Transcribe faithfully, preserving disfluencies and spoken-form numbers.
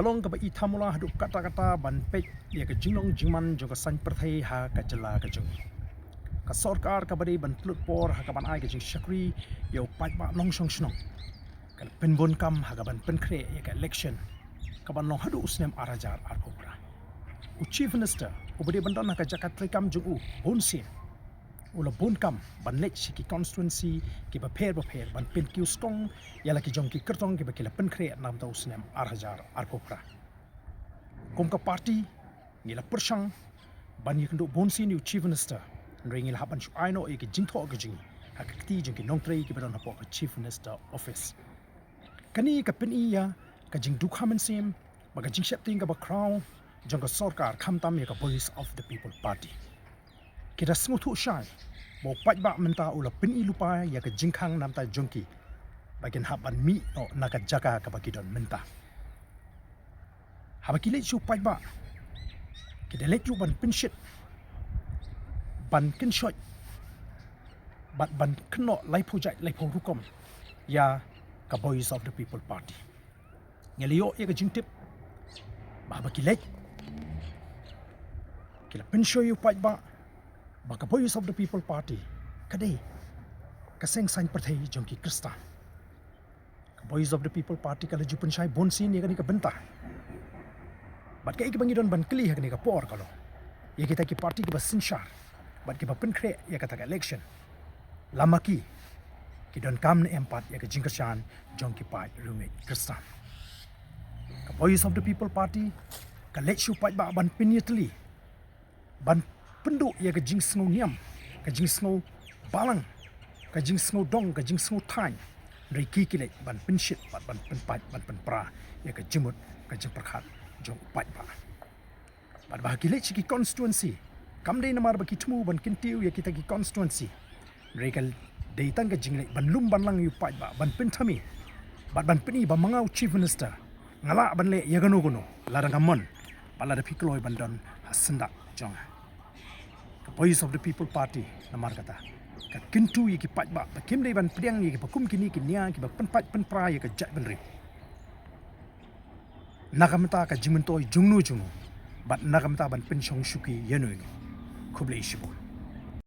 Ka long kaba i thamula haduh katta katta ban peit ïa ka jinglong jingman jong ka saiñ pyrthei ha ka jylla ka jong ngi. Ka sorkar kaba dei ban pynlut por ha kaban ai ka jingshakri ïa u paidbah nongshong shnong, ka la pynbun kam ha kaban pynkhreh ïa ka election kaban long haduh u snem ar hajar arphew phra. U Chief Minister uba dei ban don ha ka jaka treikam jong u bunsien, u la bun kam ban leit sha ki constituency kiba pher bapher ban pynkiew skong ïa la ki jong ki kyrtong kiba ki la pynkhreh namar u snem ar hajar arphew phra. Kum ka party, ngi la pyrshang ban ïakynduh bunsien ïa u Chief Minister, hynrei ngi la hap ban shu ai noh ïa ki jingthoh ka jong ngi ha ka kti jong ki nongtrei kiba don hapoh ka Chief Minister Office. Kane ka pyni ïa ka jingdukha mynsiem bad ka jingsheptieng kaba khraw jong ka sorkar, khamtam ïa ka Voice of the People Party. Ki da sngewthuh shai ba u paidbah mynta u la pyni lypa ïa ka jingkhang namar jong ki ba kin hap ban mih noh na ka jaka kaba ki don mynta. Haba ki leit sha u paidbah, ki da leit ruh ban pynshit, ban kynshoit bad ban kynnoh laiphew jait laiphew rukom ïa ka Voice of the People Party. Ngi la ïoh ïa ka jingtip ba haba ki leit, ki la pynshoi ïa u paidbah ba ka Voice of the People Party ka dei ka seng saiñ pyrthei jong ki Khristan. Ka Voice of the People Party ka la ju pynshai bunsien ïa kane ka bynta. Bad kaei kaba ngi don ban kylli ha kane ka por ka long ïa kita ki party kiba synshar bad kiba pynkhreh ïa kata ka election, la ma ki ki donkam ne em pat ïa ka jingkyrshan jong ki paid riewngeit Khristan? Ka Voice of the People Party ka leit sha u paidbah ban pynïatylli, ban pynduh ïa ka jingsngew niam, ka jingsngew balang, ka jingsngew dong, ka jingsngew thaiñ. Hynrei ki ki leit ban pynshit bad ban pynpait, ban pynpra ïa ka jingmut, ka jingpyrkhat jong u paidbah. Bad ba ki leit sha ki constituency, kam dei namar ba ki thmu ban kyntiew ïa kita ki constituency, hynrei ka dei tang ka jingleit ban lum ban lang ïa u paidbah, ban pynthame bad ban pyni ba ma nga u Chief Minister nga lah ban leh ïa kano kano lada nga mon bad lada phi kloi ban don ha syndah jong nga. Ka Voice of the People Party namar kata ka kyntu ïa ki paidbah ba kim dei ban pdiang ïa kiba kum kine ki nia kiba pynpait pynpra ïa ka jaitbynriew na ka bynta ka jingmyntoi jongno jongno bad na ka bynta ban pynshong shuki ïano ïano. Khublei shibun.